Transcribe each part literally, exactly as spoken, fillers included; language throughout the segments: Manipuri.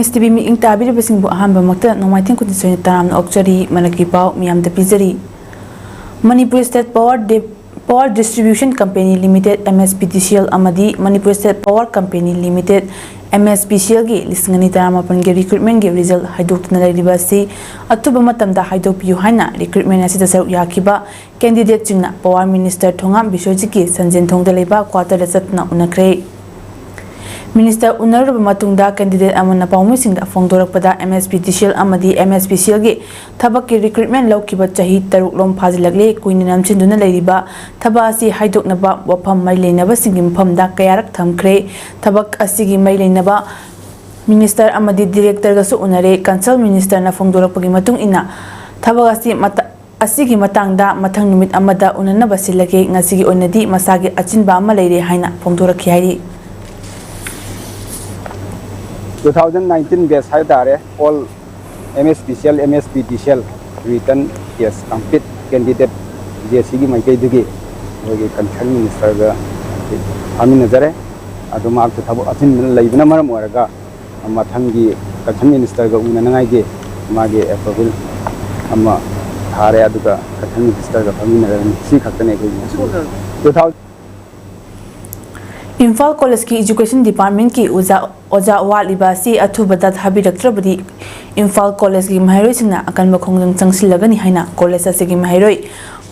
ꯑꯦꯁ ꯇꯤ ꯚꯤ ꯃꯤꯠꯌꯦꯡ ꯇꯥꯕꯤꯔꯤꯕꯁꯤꯡꯕꯨ ꯑꯍꯥꯟꯕꯃꯛꯇ ꯅꯣꯡꯃꯥꯏꯊꯦꯝ ꯈꯨꯟꯗꯤꯁꯣꯏꯅ ꯇꯔꯥꯝꯅ ꯑꯣꯛꯆꯔꯤ꯫ ꯃꯔꯛꯀꯤ ꯄꯥꯎ ꯃꯤꯌꯥꯝꯗ ꯄꯤꯖꯔꯤ꯫ ꯃꯅꯤꯄꯨꯔ ꯁ꯭ꯇꯦꯠ ꯄꯥꯋꯔ ꯗꯤ-, power distribution company limited, M S P D C L, ꯑꯃꯗꯤ Manipur state power company limited, M S P C ꯑꯦꯜꯒꯤ ꯂꯤꯁꯤꯡ ꯑꯅꯤ ꯇꯔꯥꯃꯥꯄꯟꯒꯤ ꯔꯤꯀ꯭ꯔꯨꯠꯃꯦꯟꯒꯤ ꯔꯤꯖꯜ ꯍꯥꯏꯗꯣꯛꯇꯨꯅ ꯂꯩꯔꯤꯕ ꯑꯁꯤ ꯑꯊꯨꯕ ꯃꯇꯝꯗ ꯍꯥꯏꯗꯣꯛꯄꯤꯌꯨ ꯍꯥꯏꯅ ꯔꯤꯀ꯭ꯔꯨꯠꯃꯦꯟ ꯑꯁꯤꯗ ꯁꯔꯨꯛ ꯌꯥꯈꯤꯕ ꯀꯦꯟꯗꯤꯗꯦꯠꯁꯤꯡꯅ ꯄꯥꯋꯔ ꯃꯤꯅꯤꯁꯇꯔ ꯊꯣꯉꯥꯝ ꯕꯤꯁ꯭ꯋꯖꯤꯠꯀꯤ ꯁꯟꯖꯦꯟꯊꯣꯡꯗ ꯂꯩꯕ ꯀ꯭ꯋꯥꯇꯔꯗ ꯆꯠꯇꯨꯅ ꯎꯅꯈ꯭ꯔꯦ꯫ ꯃꯤꯅꯤꯁꯇꯔ ꯎꯅꯔꯨꯔꯕ ꯃꯇꯨꯡꯗ ꯀꯦꯟꯗꯤꯗꯦꯠ ꯑꯃꯅ ꯄꯥꯎꯃꯤꯁꯤꯡꯗ ꯐꯣꯡꯗꯣꯔꯛꯄꯗ, M S P D C L ꯑꯃꯗꯤ ꯑꯦꯝ ꯑꯦꯁ ꯄꯤ ꯁꯤ ꯑꯦꯜꯒꯤ ꯊꯕꯛꯀꯤ ꯔꯤꯀ꯭ꯔꯨꯠꯃꯦꯟ ꯂꯧꯈꯤꯕ ꯆꯍꯤ ꯇꯔꯨꯛ ꯂꯣꯝ ꯐꯥꯖꯤꯜꯂꯛꯂꯦ꯫ ꯀꯨꯏꯅ ꯅꯝꯁꯤꯟꯗꯨꯅ ꯂꯩꯔꯤꯕ ꯊꯕꯛ ꯑꯁꯤ ꯍꯥꯏꯗꯣꯛꯅꯕ ꯋꯥꯐꯝ ꯃꯔꯤ ꯂꯩꯅꯕꯁꯤꯡꯒꯤ ꯃꯐꯝꯗ ꯀꯌꯥꯔꯛ ꯊꯝꯈ꯭ꯔꯦ꯫ ꯊꯕꯛ ꯑꯁꯤꯒꯤ ꯃꯔꯤ ꯂꯩꯅꯕ ꯃꯤꯅꯤꯁꯇꯔ ꯑꯃꯗꯤ ꯗꯤꯔꯦꯛꯇꯔꯒꯁꯨ ꯎꯅꯔꯦ꯫ ꯀꯟꯁꯜ ꯃꯤꯅꯤꯁꯇꯔꯅ ꯐꯣꯡꯗꯣꯔꯛꯄꯒꯤ ꯃꯇꯨꯡ ꯏꯟꯅ, ꯊꯕꯛ ꯑꯁꯤ ꯃꯇ-, ꯑꯁꯤꯒꯤ ꯃꯇꯥꯡꯗ ꯃꯊꯪ ꯅꯨꯃꯤꯠ ꯑꯃꯗ ꯎꯅꯅꯕ ꯁꯤꯜꯂꯒꯦ꯫ ꯉꯁꯤꯒꯤ ꯑꯣꯏꯅꯗꯤ ꯃꯁꯥꯒꯤ ꯑꯆꯤꯟꯕ ꯑꯃ ꯂꯩꯔꯦ ꯍꯥꯏꯅ ꯐꯣꯡꯗꯣꯔꯛꯈꯤ ꯍꯥꯏꯔꯤ꯫ Two thousand nineteen batch ꯍꯥꯏ ꯇꯥꯔꯦ, all M S P C L, M S P D C L, written test complete candidate J ꯁꯤꯒꯤ ꯃꯥꯏꯀꯩꯗꯒꯤ ꯑꯩꯈꯣꯏꯒꯤ ꯀꯟꯁꯔꯟ ꯃꯤꯅꯤꯁꯇꯔꯒ ꯐꯝꯃꯤꯟꯅꯖꯔꯦ꯫ ꯑꯗꯣ ꯃꯍꯥꯛꯁꯨ ꯊꯕꯛ ꯑꯆꯤꯟꯕꯅ ꯂꯩꯕꯅ ꯃꯔꯝ ꯑꯣꯏꯔꯒ ꯃꯊꯪꯒꯤ ꯀꯟꯁꯔꯟ ꯃꯤꯅꯤꯁꯇꯔꯒ ꯎꯅꯅꯉꯥꯏꯒꯤ ꯃꯥꯒꯤ ꯑꯦꯄ꯭ꯔꯨꯕꯦꯜ ꯑꯃ ꯊꯥꯔꯦ, ꯑꯗꯨꯒ ꯀꯟꯁꯔꯟ ꯃꯤꯅꯤꯁꯇꯔꯒ ꯐꯝꯃꯤꯟꯅꯔꯅꯤ꯫ ꯁꯤ ꯈꯛꯇꯅꯦ ꯑꯩꯈꯣꯏꯒꯤ ꯉꯁꯤ꯫ Two thousand ꯏꯝꯐꯥꯜ ꯀꯣꯂꯦꯖꯀꯤ ꯏꯖꯨꯀꯦꯁꯟ ꯗꯤꯄꯥꯔꯠꯃꯦꯟꯠꯀꯤ ꯑꯣꯖꯥ, ꯑꯣꯖꯥ ꯋꯥꯠꯂꯤꯕ ꯑꯁꯤ ꯑꯊꯨꯕꯗ ꯊꯥꯕꯤꯔꯛꯇ꯭ꯔꯕꯗꯤ ꯏꯝꯐꯥꯜ ꯀꯣꯂꯦꯖꯀꯤ ꯃꯍꯩꯔꯣꯏꯁꯤꯡꯅ ꯑꯀꯟꯕ ꯈꯣꯡꯖꯪ ꯆꯪꯁꯤꯜꯂꯒꯅꯤ ꯍꯥꯏꯅ ꯀꯣꯂꯦꯖ ꯑꯁꯤꯒꯤ ꯃꯍꯩꯔꯣꯏ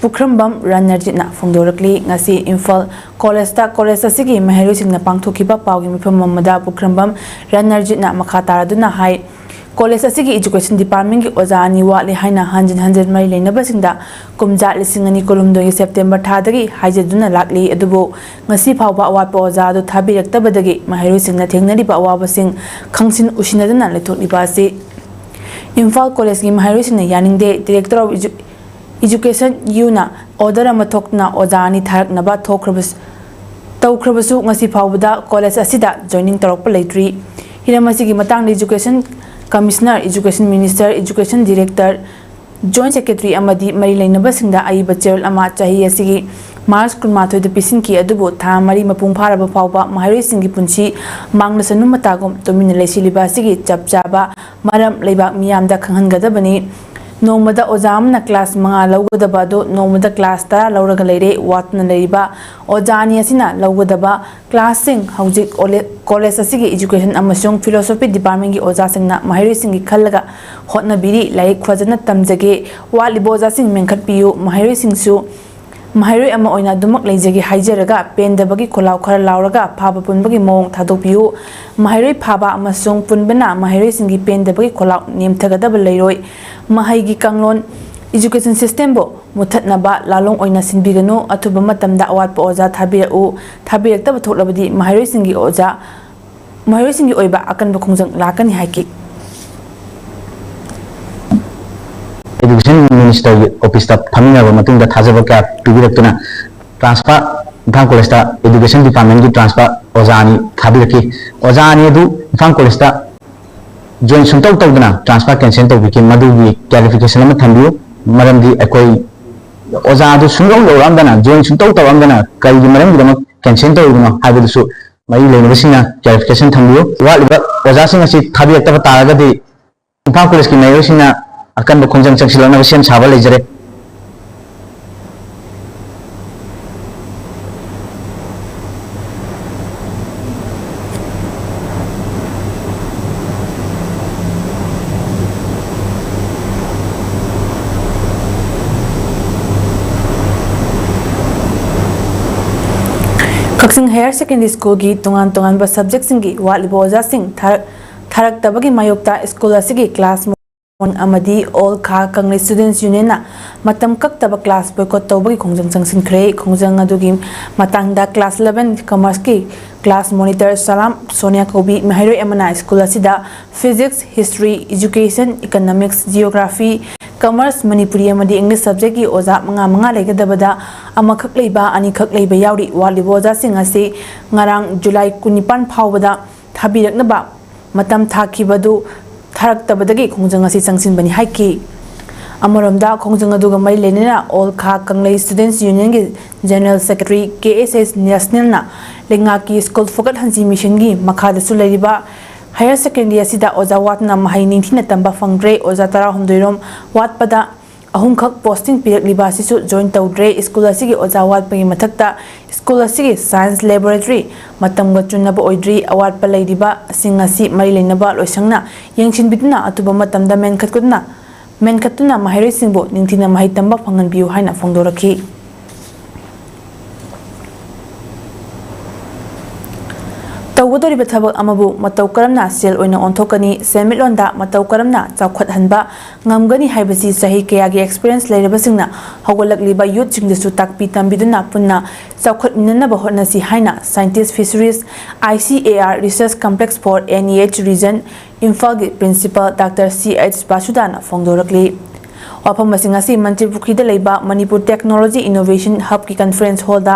ꯄꯨꯈ꯭ꯔꯝꯕꯝ ꯔꯟꯅꯔꯖꯤꯠꯅ ꯐꯣꯡꯗꯣꯔꯛꯂꯤ꯫ ꯉꯁꯤ ꯏꯝꯐꯥꯜ ꯀꯣꯂꯦꯖꯇ ꯀꯣꯂꯦꯖ ꯑꯁꯤꯒꯤ ꯃꯍꯩꯔꯣꯏꯁꯤꯡꯅ ꯄꯥꯡꯊꯣꯛꯈꯤꯕ ꯄꯥꯎꯒꯤ ꯃꯤꯐꯝ ꯑꯃꯗ ꯄꯨꯈ꯭ꯔꯝꯕꯝ ꯔꯟꯅꯔꯖꯤꯠꯅ ꯃꯈꯥ ꯇꯥꯔꯗꯨꯅ ꯍꯥꯏ, ꯀꯣꯂꯦꯖ ꯑꯁꯤꯒꯤ ꯏꯖꯨꯀꯦꯁꯟ ꯗꯤꯄꯥꯔꯠꯃꯦꯟꯠꯀꯤ ꯑꯣꯖꯥ ꯑꯅꯤ ꯋꯥꯠꯂꯤ ꯍꯥꯏꯅ ꯍꯟꯖꯤꯟ ꯍꯟꯖꯤꯟ ꯃꯔꯤ ꯂꯩꯅꯕꯁꯤꯡꯗ ꯀꯨꯝꯖꯥ ꯂꯤꯁꯤꯡ ꯑꯅꯤ ꯀꯨꯟꯍꯨꯝꯗꯣꯏꯒꯤ ꯁꯦꯞꯇꯦꯝꯕꯔ ꯊꯥꯗꯒꯤ ꯍꯥꯏꯖꯗꯨꯅ ꯂꯥꯛꯂꯤ꯫ ꯑꯗꯨꯕꯨ ꯉꯁꯤ ꯐꯥꯎꯕ ꯑꯋꯥꯠꯄ ꯑꯣꯖꯥ ꯑꯗꯨ ꯊꯥꯕꯤꯔꯛꯇꯕꯗꯒꯤ ꯃꯍꯩꯔꯣꯏꯁꯤꯡꯅ ꯊꯦꯡꯅꯔꯤꯕ ꯑꯋꯥꯕꯁꯤꯡ ꯈꯪꯁꯤꯟ ꯎꯁꯤꯟꯅꯗꯨꯅ ꯂꯩꯊꯣꯛꯂꯤꯕ ꯑꯁꯤ ꯏꯝꯐꯥꯜ ꯀꯣꯂꯦꯖꯀꯤ ꯃꯍꯩꯔꯣꯏꯁꯤꯡꯅ ꯌꯥꯅꯤꯡꯗꯦ꯫ Director of Edu-, Education ꯌꯨꯅ order ꯑꯃ ꯊꯣꯛꯇꯨꯅ ꯑꯣꯖꯥ ꯑꯅꯤ ꯊꯥꯔꯛꯅꯕ ꯊꯣꯛꯈ꯭ꯔꯕꯁꯨ, ꯇꯧꯈ꯭ꯔꯕꯁꯨ ꯉꯁꯤ ꯐꯥꯎꯕꯗ ꯀꯣꯂꯦꯖ ꯑꯁꯤꯗ joining ꯇꯧꯔꯛꯄ ꯂꯩꯇ꯭ꯔꯤ꯫ ꯍꯤꯔꯝ ꯑꯁꯤꯒꯤ ꯃꯇꯥꯡꯗ Education Commissioner, Education Minister, Education Director, Joint Secretary ꯑꯃꯗꯤ ꯃꯔꯤ ꯂꯩꯅꯕꯁꯤꯡꯗ ꯑꯏꯕ ꯆꯦꯔꯣꯜ ꯑꯃ ꯆꯍꯤ ꯑꯁꯤꯒꯤ ꯃꯥꯔꯆ ꯀꯨꯟꯃꯥꯊꯣꯏꯗ ꯄꯤꯁꯤꯟꯈꯤ꯫ ꯑꯗꯨꯕꯨ ꯊꯥ ꯃꯔꯤ ꯃꯄꯨꯡ ꯐꯥꯔꯕ ꯐꯥꯎꯕ ꯃꯍꯩꯔꯣꯏꯁꯤꯡꯒꯤ ꯄꯨꯟꯁꯤ ꯃꯥꯡꯂꯁꯅꯨ ꯃꯇꯥꯒꯨꯝ ꯇꯨꯃꯤꯟꯅ ꯂꯩꯁꯤꯜꯂꯤꯕ ꯑꯁꯤꯒꯤ ꯆꯞ ꯆꯥꯕ ꯃꯔꯝ ꯂꯩꯕꯥꯛ ꯃꯤꯌꯥꯝꯗ ꯈꯪꯍꯟꯒꯗꯕꯅꯤ꯫ ꯅꯣꯡꯃꯗ ꯑꯣꯖꯥ ꯑꯃꯅ ꯀ꯭ꯂꯥꯁ ꯃꯉꯥ ꯂꯧꯒꯗꯕ ꯑꯗꯨ ꯅꯣꯡꯃꯗ ꯀ꯭ꯂꯥꯁ ꯇꯔꯥ ꯂꯧꯔꯒ ꯂꯩꯔꯦ꯫ ꯋꯥꯠꯇꯨꯅ ꯂꯩꯔꯤꯕ ꯑꯣꯖꯥ ꯑꯅꯤ ꯑꯁꯤꯅ ꯂꯧꯒꯗꯕ ꯀ꯭ꯂꯥꯁꯁꯤꯡ ꯍꯧꯖꯤꯛ ꯑꯣꯂꯦ-, ꯀꯣꯂꯦꯖ ꯑꯁꯤꯒꯤ ꯏꯖꯨꯀꯦꯁꯟ ꯑꯃꯁꯨꯡ ꯐꯤꯂꯣꯁꯣꯐꯤ ꯗꯤꯄꯥꯔꯠꯃꯦꯟꯒꯤ ꯑꯣꯖꯥꯁꯤꯡꯅ ꯃꯍꯩꯔꯣꯏꯁꯤꯡꯒꯤ ꯈꯜꯂꯒ ꯍꯣꯠꯅꯕꯤꯔꯤ꯫ ꯂꯥꯏꯔꯤꯛ ꯐꯖꯅ ꯇꯝꯖꯒꯦ꯫ ꯋꯥꯠꯂꯤꯕ ꯑꯣꯖꯥꯁꯤꯡ ꯃꯦꯟꯈꯠꯄꯤꯌꯨ꯫ ꯃꯍꯩꯔꯣꯏꯁꯤꯡꯁꯨ ꯃꯍꯩꯔꯣꯏ ꯑꯃ ꯑꯣꯏꯅ ꯑꯗꯨꯃꯛ ꯂꯩꯖꯒꯦ ꯍꯥꯏꯖꯔꯒ ꯄꯦꯟꯗꯕꯒꯤ ꯈꯣꯜꯂꯥꯎ ꯈꯔ ꯂꯥꯎꯔꯒ ꯐꯥꯕ ꯄꯨꯟꯕꯒꯤ ꯃꯑꯣꯡ ꯊꯥꯗꯣꯛꯄꯤꯌꯨ꯫ ꯃꯍꯩꯔꯣꯏ ꯐꯥꯕ ꯑꯃꯁꯨꯡ ꯄꯨꯟꯕꯅ ꯃꯍꯩꯔꯣꯏꯁꯤꯡꯒꯤ ꯄꯦꯟꯗꯕꯒꯤ ꯈꯣꯜꯂꯥꯎ ꯅꯦꯝꯊꯒꯗꯕ ꯂꯩꯔꯣꯏ꯫ ꯃꯍꯩꯒꯤ ꯀꯥꯡꯂꯣꯟ, ꯏꯖꯨꯀꯦꯁꯟ ꯁꯤꯁꯇꯦꯝꯕꯨ ꯃꯨꯊꯠꯅꯕ ꯂꯥꯂꯣꯡ ꯑꯣꯏꯅ ꯁꯤꯟꯕꯤꯒꯅꯨ꯫ ꯑꯊꯨꯕ ꯃꯇꯝꯗ ꯑꯋꯥꯠꯄ ꯑꯣꯖꯥ ꯊꯥꯕꯤꯔꯛꯎ꯫ ꯊꯥꯕꯤꯔꯛꯇꯕ ꯊꯣꯛꯂꯕꯗꯤ ꯃꯍꯩꯔꯣꯏꯁꯤꯡꯒꯤ ꯑꯣꯖꯥ, ꯃꯍꯩꯔꯣꯏꯁꯤꯡꯒꯤ ꯑꯣꯏꯕ ꯑꯀꯟꯕ ꯈꯣꯡꯖꯪ ꯂꯥꯛꯀꯅꯤ ꯍꯥꯏꯈꯤ꯫ ꯑꯦꯖꯨꯀꯦꯁꯟ ꯃꯤꯅꯤꯁꯇꯔꯒꯤ ꯑꯣꯐꯤꯁꯇ ꯐꯝꯃꯤꯟꯅꯔꯕ ꯃꯇꯨꯡꯗ ꯊꯥꯖꯕ ꯀꯌꯥ ꯄꯤꯕꯤꯔꯛꯇꯨꯅ ꯇ꯭ꯔꯥꯟꯁꯐꯔ, ꯏꯝꯐꯥꯜ ꯀꯣꯂꯦꯖꯇ ꯑꯦꯖꯨꯀꯦꯁꯟ ꯗꯤꯄꯥꯔꯠꯃꯦꯟꯒꯤ ꯇ꯭ꯔꯥꯟꯁꯐꯔ ꯑꯣꯖꯥ ꯑꯅꯤ ꯊꯥꯕꯤꯔꯛꯈꯤ꯫ ꯑꯣꯖꯥ ꯑꯅꯤ ꯑꯗꯨ ꯏꯝꯐꯥꯜ ꯀꯣꯂꯦꯖꯇ ꯖꯣꯏꯟ ꯁꯨꯡꯇꯧ ꯇꯧꯗꯅ ꯇ꯭ꯔꯥꯟꯁꯐꯔ ꯀꯦꯟꯁꯦꯜ ꯇꯧꯕꯤꯈꯤ꯫ ꯃꯗꯨꯒꯤ ꯀ꯭ꯂꯦꯔꯤꯐꯤꯀꯦꯁꯟ ꯑꯃ ꯊꯝꯕꯤꯌꯨ꯫ ꯃꯔꯝꯗꯤ ꯑꯩꯈꯣꯏ ꯑꯣꯖꯥ ꯑꯗꯨ ꯁꯨꯡꯌꯧ ꯌꯧꯔꯛꯑꯝꯗꯅ, ꯖꯣꯏꯟ ꯁꯨꯡꯇꯧ ꯇꯧꯔꯛꯑꯝꯗꯅ ꯀꯔꯤꯒꯤ ꯃꯔꯝꯒꯤꯗꯃꯛ ꯀꯦꯟꯁꯦꯜ ꯇꯧꯔꯤꯕꯅꯣ ꯍꯥꯏꯕꯗꯨꯁꯨ ꯃꯔꯤ ꯂꯩꯅꯕꯁꯤꯡꯅ ꯀ꯭ꯂꯦꯔꯤꯐꯤꯀꯦꯁꯟ ꯊꯝꯕꯤꯌꯨ꯫ ꯋꯥꯠꯂꯤꯕ ꯑꯣꯖꯥꯁꯤꯡ ꯑꯁꯤ ꯊꯥꯕꯤꯔꯛꯇꯕ ꯇꯥꯔꯒꯗꯤ ꯏꯝꯐꯥꯜ ꯀꯣꯂꯦꯖꯀꯤ ꯃꯍꯩꯔꯣꯏꯁꯤꯡꯅ ꯑꯀꯟꯕ ꯈꯣꯡꯖꯪ ꯆꯪꯁꯤꯜꯂꯛꯅꯕ ꯁꯦꯝ ꯁꯥꯕ ꯂꯩꯖꯔꯦ꯫ ꯀꯛꯆꯤꯡ ꯍꯥꯌꯔ ꯁꯦꯀꯦꯟꯗꯔꯤ ꯁ꯭ꯀꯨꯜꯒꯤ ꯇꯣꯉꯥꯟ ꯇꯣꯉꯥꯟꯕ ꯁꯕꯖꯦꯛꯁꯤꯡꯒꯤ ꯋꯥꯠꯂꯤꯕ ꯑꯣꯖꯥꯁꯤꯡ ꯊꯥꯔꯛ-, ꯊꯥꯔꯛꯇꯕꯒꯤ ꯃꯥꯌꯣꯛꯇ ꯁ꯭ꯀꯨꯜ ꯑꯁꯤꯒꯤ ꯀ꯭ꯂꯥꯁ ꯑꯃꯗꯤ ꯑꯣꯜ ꯈꯥ ꯀꯪꯂꯩ ꯁ꯭ꯇꯨꯗꯦꯟꯠꯁ ꯌꯨꯅꯤꯌꯟꯅ ꯃꯇꯝ ꯀꯛꯇꯕ ꯀ꯭ꯂꯥꯁ ꯕꯣꯏꯀꯣꯠ ꯇꯧꯕꯒꯤ ꯈꯣꯡꯖꯪ ꯆꯪꯁꯤꯟꯈ꯭ꯔꯦ꯫ ꯈꯣꯡꯖꯪ ꯑꯗꯨꯒꯤ ꯃꯇꯥꯡꯗ ꯀ꯭ꯂꯥꯁ ꯏꯂꯦꯚꯦꯟ ꯀꯃꯔꯁꯀꯤ ꯀ꯭ꯂꯥꯁ ꯃꯣꯅꯤꯇꯔ ꯁꯂꯥꯝ ꯁꯣꯅꯤꯌꯥ ꯀꯧꯕꯤ ꯃꯍꯩꯔꯣꯏ ꯑꯃꯅ ꯁ꯭ꯀꯨꯜ ꯑꯁꯤꯗ physics, history, education, economics, geography, commerce, Manipuri ꯑꯃꯗꯤ ꯏꯪꯂꯤꯁ ꯁꯕꯖꯦꯛꯀꯤ ꯑꯣꯖꯥ ꯃꯉꯥ ꯃꯉꯥ ꯂꯩꯒꯗꯕꯗ ꯑꯃꯈꯛ ꯂꯩꯕ, ꯑꯅꯤꯈꯛ ꯂꯩꯕ ꯌꯥꯎꯔꯤ꯫ ꯋꯥꯠꯂꯤꯕ ꯑꯣꯖꯥꯁꯤꯡ ꯑꯁꯤ ꯉꯔꯥꯡ ꯖꯨꯂꯥꯏ ꯀꯨꯟꯅꯤꯄꯥꯟ ꯐꯥꯎꯕꯗ ꯊꯥꯕꯤꯔꯛꯅꯕ ꯃꯇꯝ ꯊꯥꯈꯤꯕꯗꯨ ꯊꯥꯔꯛꯇꯕꯗꯒꯤ ꯈꯣꯡꯖꯪ ꯑꯁꯤ ꯆꯪꯁꯤꯟꯕꯅꯤ ꯍꯥꯏꯈꯤ꯫ ꯑꯃꯔꯣꯝꯗ, ꯈꯣꯡꯖꯪ ꯑꯗꯨꯒ ꯃꯔꯤ ꯂꯩꯅꯅ ꯑꯣꯜ ꯈꯥ ꯀꯪꯂꯩ ꯁ꯭ꯇꯨꯗꯦꯟꯠꯁ ꯌꯨꯅꯤꯌꯟꯒꯤ ꯖꯦꯅꯔꯦꯜ ꯁꯦꯀ꯭ꯔꯦꯇꯔꯤ ꯀꯦ ꯑꯦꯁ ꯑꯦꯁ ꯅꯦꯁꯅꯦꯜꯅ ꯂꯩꯉꯥꯛꯀꯤ ꯁ꯭ꯀꯨꯜ ꯐꯒꯠꯍꯟꯁꯤ ꯃꯤꯁꯟꯒꯤ ꯃꯈꯥꯗꯁꯨ ꯂꯩꯔꯤꯕ ꯍꯥꯌꯔ ꯁꯦꯀꯦꯟꯗꯔꯤ ꯑꯁꯤꯗ ꯑꯣꯖꯥ ꯋꯥꯠꯇꯨꯅ ꯃꯍꯩ ꯅꯤꯡꯊꯤꯅ ꯇꯝꯕ ꯐꯪꯗ꯭ꯔꯦ꯫ ꯑꯣꯖꯥ ꯇꯔꯥꯍꯨꯝꯗꯣꯏ ꯔꯣꯝ ꯋꯥꯠꯄꯗ ꯑꯍꯨꯝꯈꯛ ꯄꯣꯁꯇꯤꯡ ꯄꯤꯔꯛꯂꯤꯕ ꯑꯁꯤꯁꯨ ꯖꯣꯏꯟ ꯇꯧꯗ꯭ꯔꯦ꯫ ꯁ꯭ꯀꯨꯜ ꯑꯁꯤꯒꯤ ꯑꯣꯖꯥ ꯋꯥꯠꯄꯒꯤ ꯃꯊꯛꯇ ꯁ꯭ꯀꯨꯜ ꯑꯁꯤꯒꯤ ꯁꯥꯏꯟꯁ ꯂꯦꯕꯣꯔꯦꯇꯔꯤ ꯃꯇꯝꯒ ꯆꯨꯅꯕ ꯑꯣꯏꯗ꯭ꯔꯤ꯫ ꯑꯋꯥꯠꯄ ꯂꯩꯔꯤꯕꯁꯤꯡ ꯑꯁꯤ ꯃꯔꯤ ꯂꯩꯅꯕ ꯂꯣꯏꯁꯪꯅ ꯌꯦꯡꯁꯤꯟꯕꯤꯗꯨꯅ ꯑꯊꯨꯕ ꯃꯇꯝꯗ ꯃꯦꯟꯈꯠꯀꯗꯨꯅ ꯃꯦꯟꯈꯠꯇꯨꯅ ꯃꯍꯩꯔꯣꯏꯁꯤꯡꯕꯨ ꯅꯤꯡꯊꯤꯅ ꯃꯍꯩ ꯇꯝꯕ ꯐꯪꯍꯟꯕꯤꯌꯨ ꯍꯥꯏꯅ ꯐꯣꯡꯗꯣꯔꯛꯈꯤ꯫ ꯇꯧꯒꯗꯧꯔꯤꯕ ꯊꯕꯛ ꯑꯃꯕꯨ ꯃꯇꯧ ꯀꯔꯝꯅ ꯁꯦꯜ ꯑꯣꯏꯅ ꯑꯣꯟꯊꯣꯛꯀꯅꯤ, ꯁꯦꯟꯃꯤꯠꯂꯣꯟꯗ ꯃꯇꯧ ꯀꯔꯝꯅ ꯆꯥꯎꯈꯠꯍꯟꯕ ꯉꯝꯒꯅꯤ ꯍꯥꯏꯕꯁꯤ ꯆꯍꯤ ꯀꯌꯥꯒꯤ ꯑꯦꯛꯁꯄꯤꯔꯤꯌꯦꯟꯁ ꯂꯩꯔꯕꯁꯤꯡꯅ ꯍꯧꯒꯠꯂꯛꯂꯤꯕ ꯌꯨꯠꯁꯤꯡꯗꯁꯨ ꯇꯥꯛꯄꯤ ꯇꯝꯕꯤꯗꯨꯅ ꯄꯨꯟꯅ ꯆꯥꯎꯈꯠꯃꯤꯟꯅꯅꯕ ꯍꯣꯠꯅꯁꯤ ꯍꯥꯏꯅ Scientist Fisheries I C A R Research Complex for N E H Region ꯏꯝꯐꯥꯜꯒꯤ ꯄ꯭ꯔꯤꯟꯁꯤꯄꯥꯜ ꯗꯥꯛꯇꯔ ꯁꯤ ꯑꯩꯆ ꯕꯥꯁꯨꯗꯥꯅ ꯐꯣꯡꯗꯣꯔꯛꯂꯤ꯫ ꯋꯥꯐꯝ ꯑꯁꯤ ꯉꯁꯤ ꯃꯟꯇ꯭ꯔꯤ ꯄꯨꯈ꯭ꯔꯤꯗ ꯂꯩꯕ ꯃꯅꯤꯄꯨꯔ ꯇꯦꯛꯅꯣꯂꯣꯖꯤ ꯏꯅꯣꯚꯦꯁꯟ ꯍꯕꯀꯤ ꯀꯟꯐꯔꯦꯟꯁ ꯍꯣꯜꯗ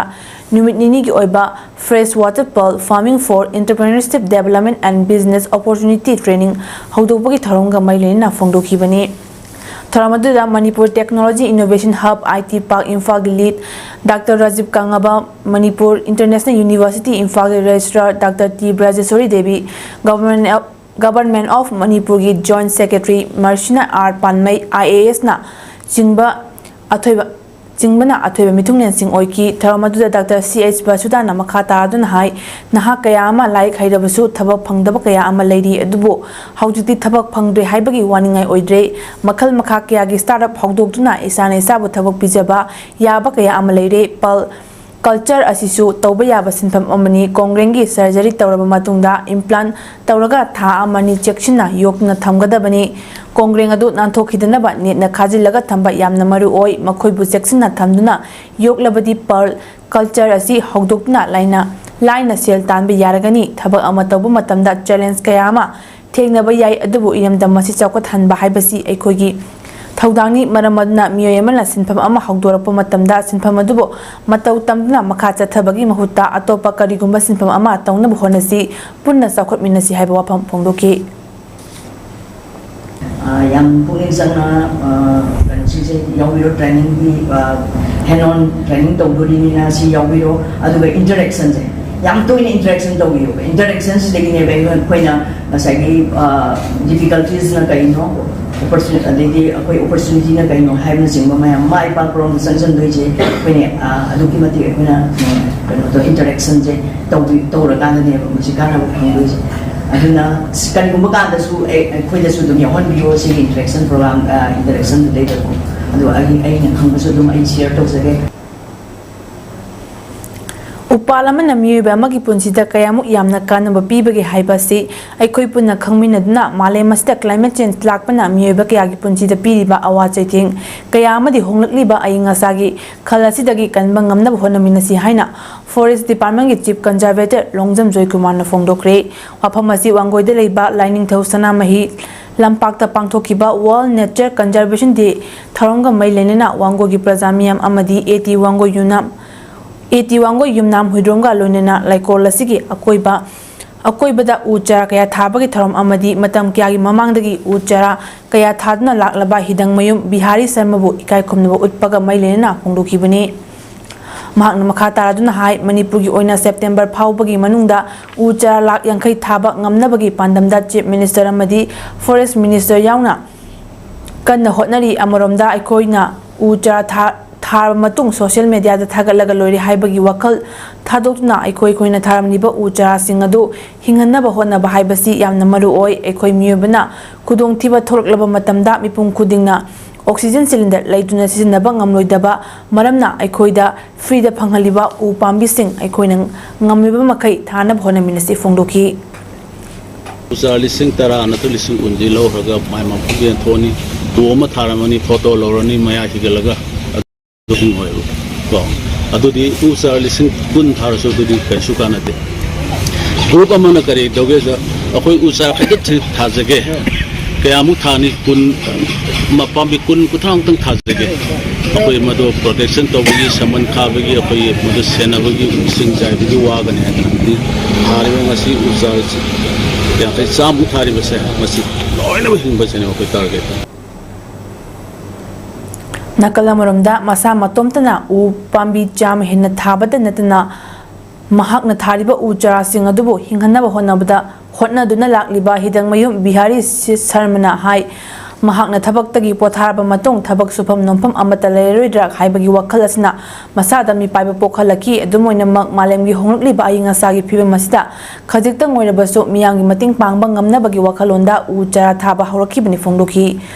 ꯅꯨꯃꯤꯠ ꯅꯤꯅꯤꯒꯤ ꯑꯣꯏꯕ Fresh Water Pearl Farming for Entrepreneurship Development and Business Opportunity Training ꯍꯧꯗꯣꯛꯄꯒꯤ ꯊꯧꯔꯝꯒ ꯃꯔꯤ ꯂꯩꯅꯅ ꯐꯣꯡꯗꯣꯛꯈꯤꯕꯅꯤ꯫ ꯊꯧꯔꯝ ꯑꯗꯨꯗ Manipur technology innovation hub, I T park ꯏꯝꯐꯥꯜꯒꯤ lead doctor Rajiv Kangabam, Manipur international university ꯏꯝꯐꯥꯜꯒꯤ registrar doctor T Brajeshori Devi, government of, government of ꯃꯅꯤꯄꯨꯔꯒꯤ ꯖꯣꯏꯟꯠ ꯁꯦꯀ꯭ꯔꯦꯇꯔꯤ ꯃꯔꯁꯤꯅꯥ ꯑꯥꯔ ꯄꯥꯟꯃꯩ, ꯑꯥꯏ ꯑꯦ ꯑꯦꯁꯅ ꯆꯤꯡꯕ ꯑꯊꯣꯏꯕ, ꯆꯤꯡꯕꯅ ꯑꯊꯣꯏꯕ ꯃꯤꯊꯨꯡꯂꯦꯟꯁꯤꯡ ꯑꯣꯏꯈꯤ꯫ ꯊꯧꯔꯝ ꯑꯗꯨꯗ ꯗꯥꯛꯇꯔ ꯁꯤ ꯑꯩꯆ ꯕꯁꯨꯗꯥꯅ ꯃꯈꯥ ꯇꯥꯗꯨꯅ ꯍꯥꯏ, ꯅꯍꯥ ꯀꯌꯥ ꯑꯃ ꯂꯥꯏꯔꯤꯛ ꯍꯩꯔꯕꯁꯨ ꯊꯕꯛ ꯐꯪꯗꯕ ꯀꯌꯥ ꯑꯃ ꯂꯩꯔꯤ, ꯑꯗꯨꯕꯨ ꯍꯧꯖꯤꯛꯇꯤ ꯊꯕꯛ ꯐꯪꯗ꯭ꯔꯦ ꯍꯥꯏꯕꯒꯤ ꯋꯥꯅꯤꯡꯉꯥꯏ ꯑꯣꯏꯗ꯭ꯔꯦ꯫ ꯃꯈꯜ ꯃꯈꯥ ꯀꯌꯥꯒꯤ ꯁ꯭ꯇꯥꯔꯠ ꯑꯞ ꯍꯧꯗꯣꯛꯇꯨꯅ ꯏꯁꯥꯅ ꯏꯁꯥꯕꯨ ꯊꯕꯛ ꯄꯤꯖꯕ ꯌꯥꯕ ꯀꯌꯥ ꯑꯃ ꯂꯩꯔꯦ꯫ ꯄꯔꯜ ꯀꯜꯆꯔ ꯑꯁꯤꯁꯨ ꯇꯧꯕ ꯌꯥꯕ ꯁꯤꯟꯐꯝ ꯑꯃꯅꯤ꯫ ꯀꯣꯡꯒ꯭ꯔꯦꯡꯒꯤ ꯁꯔꯖꯔꯤ ꯇꯧꯔꯕ ꯃꯇꯨꯡꯗ ꯏꯝꯄ꯭ꯂꯥꯟꯠ ꯇꯧꯔꯒ ꯊꯥ ꯑꯃ ꯑꯅꯤ ꯆꯦꯛꯁꯤꯟꯅ ꯌꯣꯛꯇꯨꯅ ꯊꯝꯒꯗꯕꯅꯤ꯫ ꯀꯣꯡꯒ꯭ꯔꯦꯡ ꯑꯗꯨ ꯅꯥꯟꯊꯣꯛꯈꯤꯗꯅꯕ ꯅꯦꯠꯅ ꯈꯥꯖꯤꯜꯂꯒ ꯊꯝꯕ ꯌꯥꯝꯅ ꯃꯔꯨ ꯑꯣꯏ꯫ ꯃꯈꯣꯏꯕꯨ ꯆꯦꯛꯁꯤꯟꯅ ꯊꯝꯗꯨꯅ ꯌꯣꯛꯂꯕꯗꯤ ꯄꯔꯜ ꯀꯜꯆꯔ ꯑꯁꯤ ꯍꯧꯗꯣꯛꯇꯨꯅ ꯂꯥꯏꯅ, ꯂꯥꯏꯅ ꯁꯦꯜ ꯇꯥꯟꯕ ꯌꯥꯔꯒꯅꯤ꯫ ꯊꯕꯛ ꯑꯃ ꯇꯧꯕ ꯃꯇꯝꯗ ꯆꯦꯂꯦꯟꯖ ꯀꯌꯥ ꯑꯃ ꯊꯦꯡꯅꯕ ꯌꯥꯏ, ꯑꯗꯨꯕꯨ ꯏꯔꯝꯗꯝ ꯑꯁꯤ ꯆꯥꯎꯈꯠꯍꯟꯕ ꯍꯥꯏꯕꯁꯤ ꯑꯩꯈꯣꯏꯒꯤ ꯊꯧꯗꯥꯡꯅꯤ꯫ ꯃꯔꯝ ꯑꯗꯨꯅ ꯃꯤꯑꯣꯏ ꯑꯃꯅ ꯁꯤꯟꯐꯝ ꯑꯃ ꯍꯧꯗꯣꯔꯛꯄ ꯃꯇꯝꯗ ꯁꯤꯟꯐꯝ ꯑꯗꯨꯕꯨ ꯃꯇꯧ ꯇꯝꯗꯨꯅ ꯃꯈꯥ ꯆꯠꯊꯕꯒꯤ ꯃꯍꯨꯠꯇ ꯑꯇꯣꯞꯄ ꯀꯔꯤꯒꯨꯝꯕ ꯁꯤꯟꯐꯝ ꯑꯃ ꯇꯧꯅꯕ ꯍꯣꯠꯅꯁꯤ, ꯄꯨꯟꯅ ꯆꯥꯎꯈꯠꯃꯤꯟꯅꯁꯤ ꯍꯥꯏꯕ ꯋꯥꯐꯝ ꯐꯣꯡꯗꯣꯛꯈꯤ꯫ ꯑ, ꯌꯥꯝ ꯄꯨꯛꯅꯤꯡ ꯆꯪꯅ, ꯑ, ꯀꯩꯅꯣ, ꯁꯤꯁꯦ ꯌꯥꯎꯕꯤꯔꯣ, trainingꯒꯤ, ꯑ, hand on training ꯇꯧꯗꯣꯔꯤꯅꯤꯅ ꯁꯤ ꯌꯥꯎꯕꯤꯔꯣ꯫ ꯑꯗꯨꯒ interactionꯁꯦ ꯌꯥꯝ ꯇꯣꯏꯅ interaction ꯇꯧꯕꯤꯌꯣꯕ꯫ Interactionꯁꯤꯗꯒꯤꯅꯦꯕ ꯑꯩꯈꯣꯏꯅ ꯉꯁꯥꯏꯒꯤ, ꯑ, difficultiesꯅ ꯀꯩꯅꯣ, opportuni-, ꯑꯗꯩꯗꯤ ꯑꯩꯈꯣꯏ opportunityꯅ ꯀꯩꯅꯣ ꯍꯥꯏꯕꯅꯆꯤꯡꯕ ꯃꯌꯥꯝ, ꯃꯥꯏ ꯄꯥꯛꯄꯔꯣꯝꯗ ꯆꯪꯁꯤꯟꯗꯣꯏꯁꯦ ꯑꯩꯈꯣꯏꯅ, ꯑ, ꯑꯗꯨꯛꯀꯤ ꯃꯇꯤꯛ ꯑꯩꯈꯣꯏꯅ, ꯎꯝ, ꯀꯩꯅꯣ ꯇꯧ, interactionꯁꯦ ꯇꯧꯕꯤ-, ꯇꯧꯔꯀꯥꯟꯗꯅꯦꯕ ꯃꯁꯤ ꯀꯥꯟꯅꯕ ꯐꯪꯗꯣꯏꯁꯦ꯫ ꯑꯗꯨꯅ ꯀꯔꯤꯒꯨꯝꯕ ꯀꯥꯟꯗꯁꯨ ꯑꯩ, ꯑꯩꯈꯣꯏꯗꯁꯨ ꯑꯗꯨꯝ ꯌꯥꯎꯍꯟꯕꯤꯌꯣ ꯁꯤꯒꯤ interaction program, ꯑ, interactionꯗꯨꯗꯩꯗꯀꯣ꯫ ꯑꯗꯨꯒ ꯑꯩ, ꯑꯩꯅ ꯈꯪꯕꯁꯨ ꯑꯗꯨꯝ ꯑꯩ share ꯇꯧꯖꯒꯦ꯫ ꯎꯄꯥꯜ ꯑꯃꯅ ꯃꯤꯑꯣꯏꯕ ꯑꯃꯒꯤ ꯄꯨꯟꯁꯤꯗ ꯀꯌꯥꯃꯨꯛ ꯌꯥꯝꯅ ꯀꯥꯟꯅꯕ ꯄꯤꯕꯒꯦ ꯍꯥꯏꯕ ꯑꯁꯤ ꯑꯩꯈꯣꯏ ꯄꯨꯟꯅ ꯈꯪꯃꯤꯟꯅꯗꯨꯅ, ꯃꯥꯂꯦꯝ ꯑꯁꯤꯗ climate change ꯂꯥꯛꯄꯅ ꯃꯤꯑꯣꯏꯕ ꯀꯌꯥꯒꯤ ꯄꯨꯟꯁꯤꯗ ꯄꯤꯔꯤꯕ ꯑꯋꯥ ꯆꯩꯊꯦꯡ ꯀꯌꯥ ꯑꯃꯗꯤ ꯍꯣꯡꯂꯛꯂꯤꯕ ꯑꯏꯪ ꯑꯁꯥꯒꯤ ꯈꯜ ꯑꯁꯤꯗꯒꯤ ꯀꯟꯕ ꯉꯝꯅꯕ ꯍꯣꯠꯅꯃꯤꯟꯅꯁꯤ ꯍꯥꯏꯅ Forest Departmentꯀꯤ Chief Conservator ꯂꯣꯡꯖꯝ ꯖꯣꯏꯀꯨꯃꯥꯔꯅ ꯐꯣꯡꯗꯣꯛꯈ꯭ꯔꯦ꯫ ꯋꯥꯐꯝ ꯑꯁꯤ ꯋꯥꯡꯒꯣꯏꯗ ꯂꯩꯕ ꯂꯥꯏꯅꯤꯡꯊꯧ ꯁꯅꯥꯃꯍꯤ ꯂꯝꯄꯥꯛꯇ ꯄꯥꯡꯊꯣꯛꯈꯤꯕ World Nature Conservation Day ꯊꯧꯔꯝꯒ ꯃꯔꯤ ꯂꯩꯅꯅ ꯋꯥꯡꯒꯣꯏꯒꯤ ꯄ꯭ꯔꯖꯥ ꯃꯤꯌꯥꯝ ꯑꯃꯗꯤ A T Wangoi Yumnam, A T Wangoi Yumnam ꯍꯨꯏꯗ꯭ꯔꯣꯝꯒ ꯂꯣꯏꯅꯅ ꯂꯩꯀꯣꯜ ꯑꯁꯤꯒꯤ ꯑꯀꯣꯏꯕ, ꯑꯀꯣꯏꯕꯗ ꯎ ꯆꯥꯔꯥ ꯀꯌꯥ ꯊꯥꯕꯒꯤ ꯊꯧꯔꯝ ꯑꯃꯗꯤ ꯃꯇꯝ ꯀꯌꯥꯒꯤ ꯃꯃꯥꯡꯗꯒꯤ ꯎ ꯆꯥꯔꯥ ꯀꯌꯥ ꯊꯥꯗꯨꯅ ꯂꯥꯛꯂꯕ ꯍꯤꯗꯪꯃꯌꯨꯝ ꯕꯤꯍꯥꯔꯤ ꯁꯔꯃꯕꯨ ꯏꯀꯥꯏ ꯈꯨꯝꯅꯕ ꯎꯠꯄꯒ ꯃꯔꯤ ꯂꯩꯅꯅ ꯐꯣꯡꯗꯣꯛꯈꯤꯕꯅꯤ꯫ ꯃꯍꯥꯛꯅ ꯃꯈꯥ ꯇꯥꯔꯗꯨꯅ ꯍꯥꯏ, ꯃꯅꯤꯄꯨꯔꯒꯤ ꯑꯣꯏꯅ September ꯐꯥꯎꯕꯒꯤ ꯃꯅꯨꯡꯗ ꯎ ꯆꯥꯔꯥ ꯂꯥꯈ ꯌꯥꯡꯈꯩ ꯊꯥꯕ ꯉꯝꯅꯕꯒꯤ ꯄꯥꯟꯗꯝꯗ Chief Minister ꯑꯃꯗꯤ Forest Minister ꯌꯥꯎꯅ ꯀꯟꯅ ꯍꯣꯠꯅꯔꯤ꯫ ꯑꯃꯔꯣꯝꯗ ꯑꯩꯈꯣꯏꯅ ꯎ ꯆꯥꯔꯥ ꯊꯥ-, ꯊꯥꯔꯕ ꯃꯇꯨꯡ social mediaꯗ ꯊꯥꯒꯠꯂꯒ ꯂꯣꯏꯔꯦ ꯍꯥꯏꯕꯒꯤ ꯋꯥꯈꯜ ꯊꯥꯗꯣꯛꯇꯨꯅ ꯑꯩꯈꯣꯏ, ꯑꯩꯈꯣꯏꯅ ꯊꯥꯔꯝꯂꯤꯕ ꯎ ꯆꯥꯔꯥꯁꯤꯡ ꯑꯗꯨ ꯍꯤꯡꯍꯟꯅꯕ ꯍꯣꯠꯅꯕ ꯍꯥꯏꯕꯁꯤ ꯌꯥꯝꯅ ꯃꯔꯨ ꯑꯣꯏ꯫ ꯑꯩꯈꯣꯏ ꯃꯤꯑꯣꯏꯕꯅ ꯈꯨꯗꯣꯡꯊꯤꯕ ꯊꯣꯛꯂꯛꯂꯕ ꯃꯇꯝꯗ ꯃꯤꯄꯨꯝ ꯈꯨꯗꯤꯡꯅ oxygen cylinder ꯂꯩꯇꯨꯅ ꯁꯤꯖꯤꯟꯅꯕ ꯉꯝꯂꯣꯏꯗꯕ ꯃꯔꯝꯅ ꯑꯩꯈꯣꯏꯗ freeꯗ ꯐꯪꯍꯜꯂꯤꯕ ꯎ ꯄꯥꯝꯕꯤꯁꯤꯡ ꯑꯩꯈꯣꯏꯅ ꯉꯝꯂꯤꯕ ꯃꯈꯩ ꯊꯥꯅꯕ ꯍꯣꯠꯅꯃꯤꯟꯅꯁꯤ ꯐꯣꯡꯗꯣꯛꯈꯤ꯫ ꯎ ꯆꯥꯔꯥ ꯂꯤꯁꯤꯡ ꯇꯔꯥ ꯅꯠꯇ꯭ꯔ ꯂꯤꯁꯤꯡ ꯀꯨꯟꯗꯤ ꯂꯧꯈ꯭ꯔꯒ ꯃꯥꯏ ꯃꯥꯡꯐꯝ ꯌꯦꯟꯊꯣꯛꯑꯅꯤ꯫ ꯎ ꯑꯃ ꯊꯥꯔꯝꯃꯅꯤ, photo ꯂꯧꯔꯅꯤ, ꯃꯌꯥ ꯍꯤꯒꯠꯂꯒ ꯑꯗꯨꯝ ꯑꯣꯏꯕ꯫ ꯀꯣ, ꯑꯗꯨꯗꯤ ꯎ ꯆꯥꯔꯥ ꯂꯤꯁꯤꯡ ꯀꯨꯟ ꯊꯥꯔꯁꯨ ꯑꯗꯨꯗꯤ ꯀꯩꯁꯨ ꯀꯥꯟꯅꯗꯦ꯫ Group ꯑꯃꯅ ꯀꯔꯤ ꯇꯧꯒꯦꯗ, ꯑꯩꯈꯣꯏ ꯎ ꯆꯥꯔꯥ ꯈꯖꯤꯛ ꯊꯥꯖꯒꯦ, ꯀꯌꯥꯃꯨꯛ ꯊꯥꯅꯤ? ꯀꯨꯟ, ꯃ-, ꯄꯥꯝꯕꯤ ꯀꯨꯟ, ꯀꯨꯟꯊ꯭ꯔꯥꯃꯨꯛꯇꯪ ꯊꯥꯖꯒꯦ꯫ ꯑꯩꯈꯣꯏ ꯃꯗꯨ protection ꯇꯧꯕꯒꯤ, ꯁꯝꯕꯜ ꯈꯥꯕꯒꯤ, ꯑꯩꯈꯣꯏ ꯃꯗꯨ ꯁꯦꯟꯅꯕꯒꯤ, ꯏꯁꯤꯡ ꯆꯥꯏꯕꯒꯤ ꯋꯥꯒꯅꯤ ꯍꯥꯏꯅ ꯈꯟꯕꯗꯤ ꯊꯥꯔꯤꯕ ꯉꯁꯤ ꯎ ꯆꯥꯔꯥꯁꯤ ꯌꯥꯡꯈꯩ ꯆꯥꯝꯃꯨꯛ ꯊꯥꯔꯤꯕꯁꯦ, ꯃꯁꯤ ꯂꯣꯏꯅꯃꯛ ꯍꯤꯡꯕꯁꯤꯅꯦ ꯑꯩꯈꯣꯏ target꯫ ꯅꯥꯀꯜ ꯑꯃꯔꯣꯝꯗ, ꯃꯁꯥ ꯃꯇꯣꯝꯇꯅ ꯎ ꯄꯥꯝꯕꯤ ꯆꯥꯝꯃ ꯍꯦꯟꯅ ꯊꯥꯕꯗ ꯅꯠꯇꯅ, ꯃꯍꯥꯛꯅ ꯊꯥꯔꯤꯕ ꯎ ꯆꯥꯔꯥꯁꯤꯡ ꯑꯗꯨꯕꯨ ꯍꯤꯡꯍꯟꯅꯕ ꯍꯣꯠꯅꯕꯗ ꯍꯣꯠꯅꯗꯨꯅ ꯂꯥꯛꯂꯤꯕ ꯍꯤꯗꯪꯃꯌꯨꯝ ꯕꯤꯍꯥꯔꯤ ꯁꯤ-, ꯁꯔꯃꯅ ꯍꯥꯏ, ꯃꯍꯥꯛꯅ ꯊꯕꯛꯇꯒꯤ ꯄꯣꯊꯥꯔꯕ ꯃꯇꯨꯡ ꯊꯕꯛ ꯁꯨꯐꯝ ꯅꯣꯝꯐꯝ ꯑꯃꯠꯇ ꯂꯩꯔꯔꯣꯏꯗ꯭ꯔꯥ ꯍꯥꯏꯕꯒꯤ ꯋꯥꯈꯜ ꯑꯁꯤꯅ ꯃꯁꯥꯗ ꯃꯤꯄꯥꯏꯕ ꯄꯣꯛꯍꯜꯂꯛꯈꯤ꯫ ꯑꯗꯨꯝ ꯑꯣꯏꯅꯃꯛ, ꯃꯥꯂꯦꯝꯒꯤ ꯍꯣꯡꯂꯛꯂꯤꯕ ꯑꯏꯪ ꯑꯁꯥꯒꯤ ꯐꯤꯕꯝ ꯑꯁꯤꯗ ꯈꯖꯤꯛꯇꯪ ꯑꯣꯏꯔꯕꯁꯨ ꯃꯤꯌꯥꯝꯒꯤ ꯃꯇꯦꯡ ꯄꯥꯡꯕ ꯉꯝꯅꯕꯒꯤ ꯋꯥꯈꯜꯂꯣꯟꯗ ꯎ ꯆꯥꯔꯥ ꯊꯥꯕ ꯍꯧꯔꯛꯈꯤꯕꯅꯤ ꯐꯣꯡꯗꯣꯛꯈꯤ꯫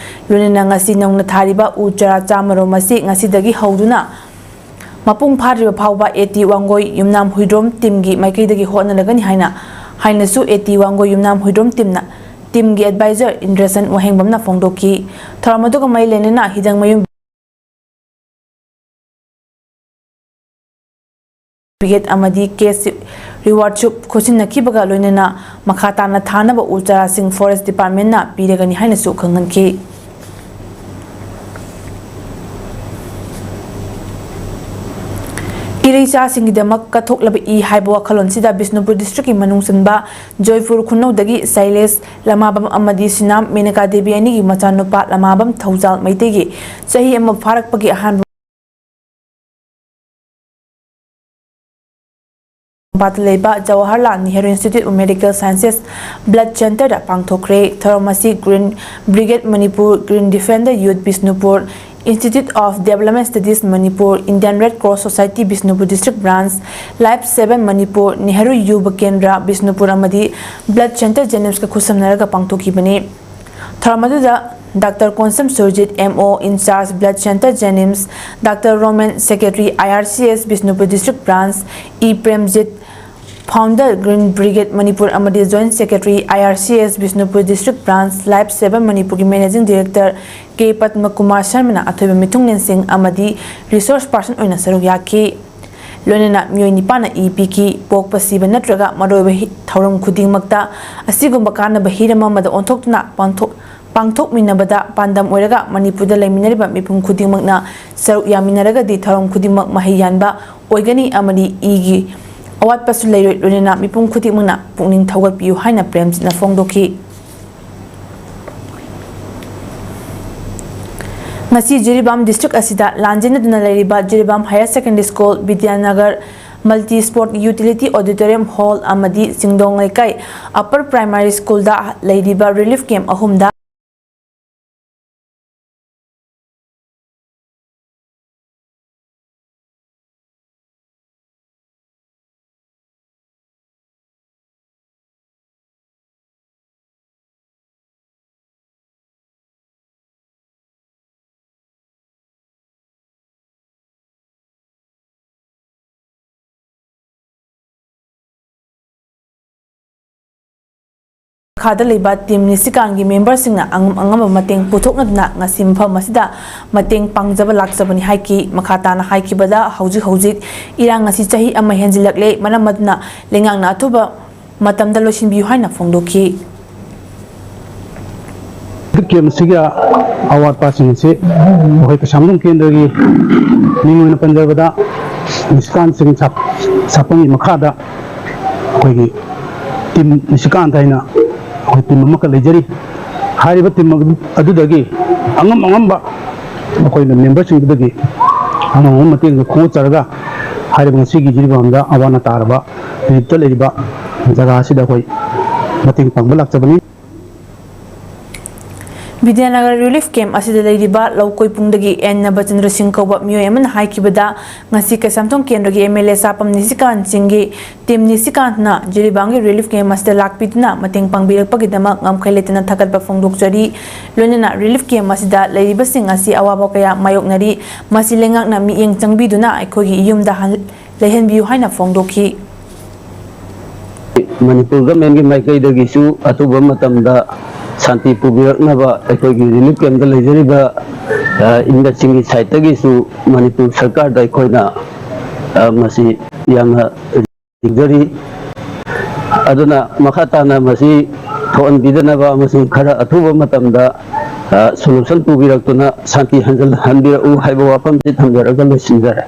ꯂꯣꯏꯅꯅ ꯉꯁꯤ ꯅꯧꯅ ꯊꯥꯔꯤꯕ ꯎ ꯆꯥꯔꯥ ꯆꯥꯝꯃꯔꯣꯝ ꯑꯁꯤ ꯉꯁꯤꯗꯒꯤ ꯍꯧꯗꯨꯅ ꯃꯄꯨꯡ ꯐꯥꯗ꯭ꯔꯤꯕ ꯐꯥꯎꯕ ꯑꯦ ꯇꯤ ꯋꯥꯡꯒꯣꯏ ꯌꯨꯝꯅꯥꯝ ꯍꯨꯏꯗ꯭ꯔꯣꯝ ꯇꯤꯝꯒꯤ ꯃꯥꯏꯀꯩꯗꯒꯤ ꯍꯣꯠꯅꯔꯒꯅꯤ ꯍꯥꯏꯅ, ꯍꯥꯏꯅꯁꯨ ꯑꯦ ꯇꯤ ꯋꯥꯡꯒꯣꯏ ꯌꯨꯝꯅꯥꯝ ꯍꯨꯏꯗ꯭ꯔꯣꯝ ꯇꯤꯝꯅ ꯇꯤꯝꯒꯤ ꯑꯦꯗꯚꯥꯏꯖꯔ ꯏꯟꯗ꯭ꯔꯁꯟ ꯋꯥꯍꯦꯡꯕꯝꯅ ꯐꯣꯡꯗꯣꯛꯈꯤ꯫ ꯊꯧꯔꯝ ꯑꯗꯨꯒ ꯃꯔꯤ ꯂꯩꯅꯅ ꯍꯤꯗꯪꯃꯌꯨꯝ ꯕ꯭ꯔꯤꯒꯦꯗ ꯑꯃꯗꯤ ꯀꯦꯁ ꯔꯤꯋꯥꯔꯗꯁꯨ ꯈꯨꯠꯁꯤꯟꯅꯈꯤꯕꯒ ꯂꯣꯏꯅꯅ ꯃꯈꯥ ꯇꯥꯅ ꯊꯥꯅꯕ ꯎ ꯆꯥꯔꯥꯁꯤꯡ ꯐꯣꯔꯦꯁ ꯗꯤꯄꯥꯔꯠꯃꯦꯟꯅ ꯄꯤꯔꯒꯅꯤ ꯍꯥꯏꯅꯁꯨ ꯈꯪꯍꯟꯈꯤ꯫ ꯏꯔꯩꯆꯥꯁꯤꯡꯒꯤꯗꯃꯛ ꯀꯠꯊꯣꯛꯂꯕ ꯏ ꯍꯥꯏꯕ ꯋꯥꯈꯜꯂꯣꯟꯁꯤꯗ ꯕꯤꯁꯅꯨꯄꯨꯔ ꯗꯤꯁꯇ꯭ꯔꯤꯛꯀꯤ ꯃꯅꯨꯡ ꯆꯟꯕ ꯖꯣꯏꯄꯨꯔ ꯈꯨꯅꯧꯗꯒꯤ ꯁꯩꯂꯦꯁ ꯂꯃꯥꯕꯝ ꯑꯃꯗꯤ ꯁꯤꯅꯥꯝ ꯃꯦꯅꯀꯥ ꯗꯦꯕꯤ ꯑꯅꯤꯒꯤ ꯃꯆꯥꯅꯨꯄꯥ ꯂꯃꯥꯕꯝ ꯊꯧꯖꯥꯜ ꯃꯩꯇꯩꯒꯤ ꯆꯍꯤ ꯑꯃ ꯐꯥꯔꯛꯄꯒꯤ ꯑꯍꯥꯟꯕ ꯂꯝꯄꯥꯛꯇ ꯂꯩꯕ Jawaharlal Nehru Institute of Medical Sciences Blood Centreꯗ ꯄꯥꯡꯊꯣꯛꯈ꯭ꯔꯦ꯫ ꯊꯧꯔꯝ ꯑꯁꯤ Green Brigade Manipur, Green Defender Youth Bishnupur, Institute of Development Studies Manipur, Indian Red Cross Society Bishnupur District Branch, Life Seven Manipur, Nehru Yuva Kendra Bishnupur ꯑꯃꯗꯤ Blood Centre JNIMSꯀ ꯈꯨꯠꯁꯝꯅꯔꯒ ꯄꯥꯡꯊꯣꯛꯈꯤꯕꯅꯤ꯫ ꯊꯧꯔꯝ ꯑꯗꯨꯗ doctor Konsam Surjit, M O, in charge Blood Centre JNIMS, doctor Romen, Secretary I R C S Bishnupur District Branch, E Premjit, Founder Green Brigade Manipur ꯑꯃꯗꯤ Joint Secretary I R C S Bishnupur District Branch, Life Seven Manipurꯒꯤ Managing Director ꯀꯦ ꯄꯗꯃꯀꯨꯃꯥꯔ ꯁꯔꯃꯅ ꯑꯊꯣꯏꯕ ꯃꯤꯊꯨꯡꯂꯦꯟꯁꯤꯡ ꯑꯃꯗꯤ resource person ꯑꯣꯏꯅ ꯁꯔꯨꯛ ꯌꯥꯈꯤ꯫ ꯂꯣꯏꯅꯅ ꯃꯤꯑꯣꯏ ꯅꯤꯄꯥꯟꯅ ꯏ ꯄꯤꯈꯤ꯫ ꯄꯣꯛꯄ, ꯁꯤꯕ ꯅꯠꯇ꯭ꯔꯒ ꯃꯔꯨꯑꯣꯏꯕ ꯍꯤ-, ꯊꯧꯔꯝ ꯈꯨꯗꯤꯡꯃꯛꯇ ꯑꯁꯤꯒꯨꯝꯕ ꯀꯥꯟꯅꯕ ꯍꯤꯔꯝ ꯑꯃꯗ ꯑꯣꯟꯊꯣꯛꯇꯨꯅ ꯄꯥꯡꯊꯣꯛ-, ꯄꯥꯡꯊꯣꯛꯃꯤꯟꯅꯕꯗ ꯄꯥꯟꯗꯝ ꯑꯣꯏꯔꯒ ꯃꯅꯤꯄꯨꯔꯗ ꯂꯩꯃꯤꯟꯅꯔꯤꯕ ꯃꯤꯄꯨꯝ ꯈꯨꯗꯤꯡꯃꯛꯅ ꯁꯔꯨꯛ ꯌꯥꯃꯤꯟꯅꯔꯒꯗꯤ ꯊꯧꯔꯝ ꯈꯨꯗꯤꯡꯃꯛ ꯃꯍꯩ ꯌꯥꯟꯕ ꯑꯣꯏꯒꯅꯤ ꯑꯃꯗꯤ ꯏꯒꯤ ꯑꯋꯥꯠꯄꯁꯨ ꯂꯩꯔꯣꯏ, ꯂꯣꯏꯅꯅ ꯃꯤꯄꯨꯝ ꯈꯨꯗꯤꯡꯃꯛꯅ ꯄꯨꯛꯅꯤꯡ ꯊꯧꯒꯠꯄꯤꯌꯨ ꯍꯥꯏꯅ ꯄ꯭ꯔꯦꯝꯖꯤꯠꯅ ꯐꯣꯡꯗꯣꯛꯈꯤ꯫ ꯉꯁꯤ ꯖꯤꯔꯤꯕꯥꯝ district ꯑꯁꯤꯗ ꯂꯥꯟꯖꯦꯟꯅꯗꯨꯅ ꯂꯩꯔꯤꯕ Jiribam Higher Secondary School, ꯕꯤꯗ꯭ꯌꯥꯅꯒꯔ Multi Sport Utility Auditorium Hall ꯑꯃꯗꯤ ꯆꯤꯡꯗꯣꯡ ꯂꯩꯀꯥꯏ Upper Primary Schoolꯗ ꯂꯩꯔꯤꯕ relief camp ꯑꯍꯨꯝꯗ ꯃꯈꯥꯗ ꯂꯩꯕ team ꯅꯤꯁꯤꯀꯥꯟꯒꯤ memberꯁꯤꯡꯅ ꯑꯉꯝ ꯑꯉꯝꯕ ꯃꯇꯦꯡ ꯄꯨꯊꯣꯛꯅꯗꯨꯅ ꯉꯁꯤ ꯃꯐꯝ ꯑꯁꯤꯗ ꯃꯇꯦꯡ ꯄꯥꯡꯖꯕ ꯂꯥꯛꯆꯕꯅꯤ ꯍꯥꯏꯈꯤ꯫ ꯃꯈꯥ ꯇꯥꯅ ꯍꯥꯏꯈꯤꯕꯗ, ꯍꯧꯖꯤꯛ ꯍꯧꯖꯤꯛ ꯏꯔꯥꯡ ꯑꯁꯤ ꯆꯍꯤ ꯑꯃ ꯍꯦꯟꯖꯤꯜꯂꯛꯂꯦ, ꯃꯔꯝ ꯑꯗꯨꯅ ꯂꯩꯉꯥꯛꯅ ꯑꯊꯨꯕ ꯃꯇꯝꯗ ꯂꯣꯏꯁꯤꯟꯕꯤꯌꯨ ꯍꯥꯏꯅ ꯐꯣꯡꯗꯣꯛꯈꯤ꯫ Camp ꯑꯁꯤꯒꯤ ꯑꯋꯥꯠꯄꯁꯤꯡ ꯑꯁꯤ ꯑꯩꯈꯣꯏ ꯀꯩꯁꯥꯝꯊꯣꯡ ꯀꯦꯟꯗ꯭ꯔꯒꯤ ꯃꯤꯡ ꯑꯣꯏꯅ ꯄꯟꯖꯕꯗ, ꯅꯤꯁꯤꯀꯥꯟ ꯁꯤꯡ ꯁꯥꯞ-, ꯁꯥꯄꯝꯒꯤ ꯃꯈꯥꯗ ꯑꯩꯈꯣꯏꯒꯤ team ꯅꯤꯁꯤꯀꯥꯟ ꯍꯥꯏꯅ ꯑꯩꯈꯣꯏ team ꯑꯃꯈꯛ ꯂꯩꯖꯔꯤ꯫ ꯍꯥꯏꯔꯤꯕ team ꯑꯗꯨ-, ꯑꯗꯨꯗꯒꯤ ꯑꯉꯝ ꯑꯉꯝꯕ ꯑꯩꯈꯣꯏꯅ memberꯁꯤꯡꯗꯨꯗꯒꯤ ꯑꯉꯝ ꯑꯉꯝꯕ ꯃꯇꯦꯡꯗꯨ ꯈꯣꯝꯒꯠꯆꯔꯒ, ꯍꯥꯏꯔꯤꯕ ꯉꯁꯤꯒꯤ ꯖꯤꯔꯤꯕꯥꯝꯗ ꯑꯋꯥ ꯑꯅꯥ ꯇꯥꯔꯕ reliefꯇ ꯂꯩꯔꯤꯕ ꯖꯒꯥ ꯑꯁꯤꯗ ꯑꯩꯈꯣꯏ ꯃꯇꯦꯡ ꯄꯥꯡꯕ ꯂꯥꯛꯆꯕꯅꯤ꯫ ꯕꯤꯗ꯭ꯌꯥꯅꯒꯔ relief camp ꯑꯁꯤꯗ ꯂꯩꯔꯤꯕ ꯂꯧꯀꯣꯏꯄꯨꯡꯗꯒꯤ ꯑꯦꯟ ꯅꯕꯆꯟꯗ꯭ꯔ ꯁꯤꯡ ꯀꯧꯕ ꯃꯤꯑꯣꯏ ꯑꯃꯅ ꯍꯥꯏꯈꯤꯕꯗ, ꯉꯁꯤ ꯀꯩꯁꯥꯝꯊꯣꯡ ꯀꯦꯟꯗ꯭ꯔꯒꯤ MLA ꯁꯥꯄꯝ ꯅꯤꯁꯤꯀꯥꯟ ꯁꯤꯡꯒꯤ team ꯅꯤꯁꯤꯀꯥꯟꯅ ꯖꯤꯔꯤꯕꯥꯝꯒꯤ relief camp ꯑꯁꯤꯗ ꯂꯥꯛꯄꯤꯗꯨꯅ ꯃꯇꯦꯡ ꯄꯥꯡꯕꯤꯔꯛꯄꯒꯤꯗꯃꯛ ꯉꯝꯈꯩ ꯂꯩꯇꯅ ꯊꯥꯒꯠꯄ ꯐꯣꯡꯗꯣꯛꯆꯔꯤ꯫ ꯂꯣꯏꯅꯅ relief camp ꯑꯁꯤꯗ ꯂꯩꯔꯤꯕꯁꯤꯡ ꯑꯁꯤ ꯑꯋꯥꯕ ꯀꯌꯥ ꯃꯥꯌꯣꯛꯅꯔꯤ꯫ ꯃꯁꯤ ꯂꯩꯉꯥꯛꯅ ꯃꯤꯠꯌꯦꯡ ꯆꯪꯕꯤꯗꯨꯅ ꯑꯩꯈꯣꯏꯒꯤ ꯌꯨꯝꯗ ꯍꯟ-, ꯂꯩꯍꯟꯕꯤꯌꯨ ꯍꯥꯏꯅ ꯐꯣꯡꯗꯣꯛꯈꯤ꯫ ꯃꯅꯤꯄꯨꯔ governmentꯀꯤ ꯃꯥꯏꯀꯩꯗꯒꯤꯁꯨ ꯑꯊꯨꯕ ꯃꯇꯝꯗ ꯁꯥꯟꯇꯤ ꯄꯨꯕꯤꯔꯛꯅꯕ ꯑꯩꯈꯣꯏꯒꯤ relief campꯇ ꯂꯩꯖꯔꯤꯕ, ꯑ, inmateꯁꯤꯡꯒꯤ sideꯇꯒꯤꯁꯨ ꯃꯅꯤꯄꯨꯔ ꯁꯔꯀꯥꯔꯗ ꯑꯩꯈꯣꯏꯅ, ꯑ, ꯃꯁꯤ ꯌꯥꯝꯅ ꯌꯦꯡꯖꯔꯤ꯫ ꯑꯗꯨꯅ ꯃꯈꯥ ꯇꯥꯅ ꯃꯁꯤ ꯊꯣꯛꯍꯟꯕꯤꯗꯅꯕ ꯑꯃꯁꯨꯡ ꯈꯔ ꯑꯊꯨꯕ ꯃꯇꯝꯗ, ꯑ, solution ꯄꯨꯕꯤꯔꯛꯇꯨꯅ ꯁꯥꯟꯇꯤ ꯍꯟꯖꯤꯜꯍꯟꯕꯤꯔꯛꯎ ꯍꯥꯏꯕ ꯋꯥꯐꯝꯁꯤ ꯊꯝꯖꯔꯒ ꯂꯣꯏꯁꯤꯟꯖꯔꯦ꯫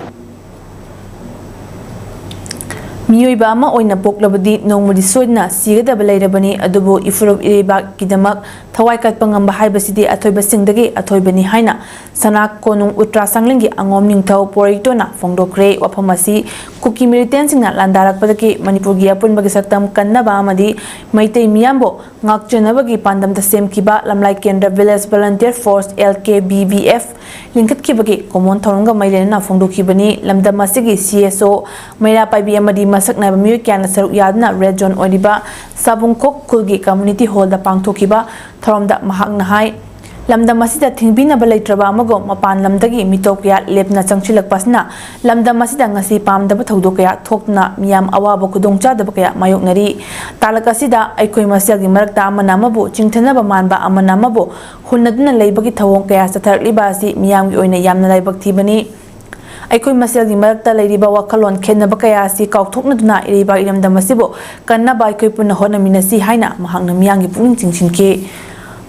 ꯃꯤꯑꯣꯏꯕ ꯑꯃ ꯑꯣꯏꯅ ꯄꯣꯛꯂꯕꯗꯤ ꯅꯣꯡꯃꯗꯤ ꯁꯣꯏꯗꯅ ꯁꯤꯒꯗꯕ ꯂꯩꯔꯕꯅꯤ, ꯑꯗꯨꯕꯨ ꯏꯐꯨꯔꯨꯞ ꯏꯔꯩꯕꯥꯛꯀꯤꯗꯃꯛ ꯊꯋꯥꯏ ꯀꯠꯄ ꯉꯝꯕ ꯍꯥꯏꯕꯁꯤꯗꯤ ꯑꯊꯣꯏꯕꯁꯤꯡꯗꯒꯤ ꯑꯊꯣꯏꯕꯅꯤ ꯍꯥꯏꯅ ꯁꯅꯥ ꯀꯣꯅꯨꯡ ꯎꯇ꯭ꯔꯥ ꯁꯪꯂꯦꯟꯒꯤ ꯑꯉꯣꯝ ꯅꯤꯡꯊꯧ ꯄꯣꯔꯩꯇꯣꯟꯅ ꯐꯣꯡꯗꯣꯛꯈ꯭ꯔꯦ꯫ ꯋꯥꯐꯝ ꯑꯁꯤ ꯀꯨꯀꯤ ꯃꯤꯂꯤꯇꯦꯟꯁꯤꯡꯅ ꯂꯥꯟꯗꯥꯔꯛꯄꯗꯒꯤ ꯃꯅꯤꯄꯨꯔꯒꯤ ꯑꯄꯨꯟꯕꯒꯤ ꯁꯛꯇꯝ ꯀꯟꯅꯕ ꯑꯃꯗꯤ ꯃꯩꯇꯩ ꯃꯤꯌꯥꯝꯕꯨ ꯉꯥꯛꯆꯅꯕꯒꯤ ꯄꯥꯟꯗꯝꯗ ꯁꯦꯝꯈꯤꯕ ꯂꯝꯂꯥꯏ ꯀꯦꯟꯗ꯭ꯔ Village Volunteer Force, L K V V F, ꯂꯤꯡꯈꯠꯈꯤꯕꯒꯤ common ꯊꯧꯔꯝꯒ ꯃꯔꯤ ꯂꯩꯅꯅ ꯐꯣꯡꯗꯣꯛꯈꯤꯕꯅꯤ꯫ ꯂꯝꯗꯝ ꯑꯁꯤꯒꯤ C S O, ꯃꯩꯔꯥ ꯄꯥꯏꯕꯤ ꯑꯃꯗꯤ ꯃꯁꯛ ꯅꯥꯏꯕ ꯃꯤꯑꯣꯏ ꯀꯌꯥꯅ ꯁꯔꯨꯛ ꯌꯥꯗꯨꯅ Red Zone ꯑꯣꯏꯔꯤꯕ ꯁꯥꯕꯨꯡꯈꯣꯛ ꯈꯨꯜꯒꯤ Community Hallꯗ ꯄꯥꯡꯊꯣꯛꯈꯤꯕ ꯊꯧꯔꯝꯗ ꯃꯍꯥꯛꯅ ꯍꯥꯏ, ꯂꯝꯗꯝ ꯑꯁꯤꯗ ꯊꯤꯡꯕꯤꯅꯕ ꯂꯩꯇ꯭ꯔꯕ ꯑꯃꯒꯨꯝ ꯃꯄꯥꯟ ꯂꯝꯗꯒꯤ ꯃꯤꯇꯣꯞ ꯀꯌꯥ ꯂꯦꯞꯇꯅ ꯆꯪꯁꯤꯜꯂꯛꯄ ꯑꯁꯤꯅ ꯂꯝꯗꯝ ꯑꯁꯤꯗ ꯉꯁꯤ ꯄꯥꯝꯗꯕ ꯊꯧꯗꯣꯛ ꯀꯌꯥ ꯊꯣꯛꯇꯨꯅ ꯃꯤꯌꯥꯝ ꯑꯋꯥꯕ ꯈꯨꯗꯣꯡꯆꯥꯗꯕ ꯀꯌꯥ ꯃꯥꯌꯣꯛꯅꯔꯤ꯫ ꯇꯥꯂꯛ ꯑꯁꯤꯗ ꯑꯩꯈꯣꯏ ꯃꯁꯦꯜꯒꯤ ꯃꯔꯛꯇ ꯑꯃꯅ ꯑꯃꯕꯨ ꯆꯤꯡꯊꯅꯕ ꯃꯥꯟꯕ, ꯑꯃꯅ ꯑꯃꯕꯨ ꯍꯨꯟꯅꯗꯨꯅ ꯂꯩꯕꯒꯤ ꯊꯧꯑꯣꯡ ꯀꯌꯥ ꯆꯠꯊꯔꯛꯂꯤꯕ ꯑꯁꯤ ꯃꯤꯌꯥꯝꯒꯤ ꯑꯣꯏꯅ ꯌꯥꯝꯅ ꯂꯥꯏꯕꯛ ꯊꯤꯕꯅꯤ꯫ ꯑꯩꯈꯣꯏ ꯃꯁꯦꯜꯒꯤ ꯃꯔꯛꯇ ꯂꯩꯔꯤꯕ ꯋꯥꯈꯜꯂꯣꯟ ꯈꯦꯠꯅꯕ ꯀꯌꯥ ꯑꯁꯤ ꯀꯥꯎꯊꯣꯛꯅꯗꯨꯅ ꯏꯔꯩꯕꯥꯛ ꯏꯔꯝꯗꯝ ꯑꯁꯤꯕꯨ ꯀꯟꯅꯕ ꯑꯩꯈꯣꯏ ꯄꯨꯟꯅ ꯍꯣꯠꯅꯃꯤꯟꯅꯁꯤ ꯍꯥꯏꯅ ꯃꯍꯥꯛꯅ ꯃꯤꯌꯥꯝꯒꯤ ꯄꯨꯛꯅꯤꯡ ꯆꯤꯡꯁꯤꯟꯈꯤ꯫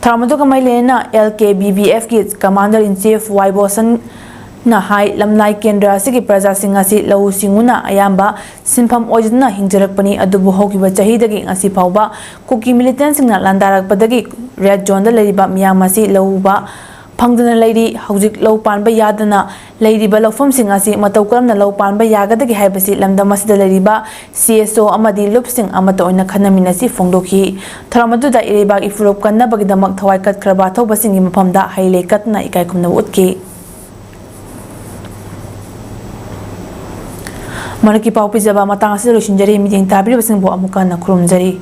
ꯊꯧꯔꯝ ꯑꯗꯨꯒ ꯃꯔꯤ ꯂꯩꯅꯅ L K V V Fꯀꯤ Commander in Chief ꯋꯥꯏ ꯕꯣꯁꯟꯅ ꯍꯥꯏ, ꯂꯝꯂꯥꯏ ꯀꯦꯟꯗ꯭ꯔ ꯑꯁꯤꯒꯤ ꯄ꯭ꯔꯖꯥꯁꯤꯡ ꯑꯁꯤ ꯂꯧꯎ ꯁꯤꯡꯎꯅ ꯑꯌꯥꯝꯕ ꯁꯤꯟꯐꯝ ꯑꯣꯏꯖꯗꯨꯅ ꯍꯤꯡꯖꯔꯛꯄꯅꯤ, ꯑꯗꯨꯕꯨ ꯍꯧꯈꯤꯕ ꯆꯍꯤꯗꯒꯤ ꯉꯁꯤ ꯐꯥꯎꯕ ꯀꯨꯀꯤ ꯃꯤꯂꯤꯇꯦꯟꯁꯤꯡꯅ ꯂꯥꯟꯗꯥꯔꯛꯄꯗꯒꯤ Red Zoneꯗ ꯂꯩꯔꯤꯕ ꯃꯤꯌꯥꯝ ꯑꯁꯤ ꯂꯧ ꯎꯕ ꯐꯪꯗꯅ ꯂꯩꯔꯤ꯫ ꯍꯧꯖꯤꯛ ꯂꯧ ꯄꯥꯟꯕ ꯌꯥꯗꯅ ꯂꯩꯔꯤꯕ ꯂꯧꯐꯝꯁꯤꯡ ꯑꯁꯤ ꯃꯇꯧ ꯀꯔꯝꯅ ꯂꯧ ꯄꯥꯟꯕ ꯌꯥꯒꯗꯒꯦ ꯍꯥꯏꯕꯁꯤ ꯂꯝꯗꯝ ꯑꯁꯤꯗ ꯂꯩꯔꯤꯕ C S O ꯑꯃꯗꯤ ꯂꯨꯞꯁꯤꯡ ꯑꯃꯠꯇ ꯑꯣꯏꯅ ꯈꯟꯅꯃꯤꯟꯅꯁꯤ ꯐꯣꯡꯗꯣꯛꯈꯤ꯫ ꯊꯧꯔꯝ ꯑꯗꯨꯗ ꯏꯔꯩꯕꯥꯛ ꯏꯐꯨꯔꯨꯞ ꯀꯟꯅꯕꯒꯤꯗꯃꯛ ꯊꯋꯥꯏ ꯀꯠꯈ꯭ꯔꯕ ꯑꯊꯧꯕꯁꯤꯡꯒꯤ ꯃꯐꯝꯗ ꯍꯩ ꯂꯩ ꯀꯠꯇꯨꯅ ꯏꯀꯥꯏ ꯈꯨꯝꯅꯕ ꯎꯠꯈꯤ꯫ ꯃꯔꯛꯀꯤ ꯄꯥꯎ ꯄꯤꯖꯕ ꯃꯇꯥꯡ ꯑꯁꯤꯗ ꯂꯣꯏꯁꯤꯟꯖꯔꯤ꯫ ꯃꯤꯠꯌꯦꯡ ꯇꯥꯕꯤꯔꯤꯕꯁꯤꯡꯕꯨ ꯑꯃꯨꯛꯀ ꯍꯟꯅ ꯈꯨꯔꯨꯝꯖꯔꯤ꯫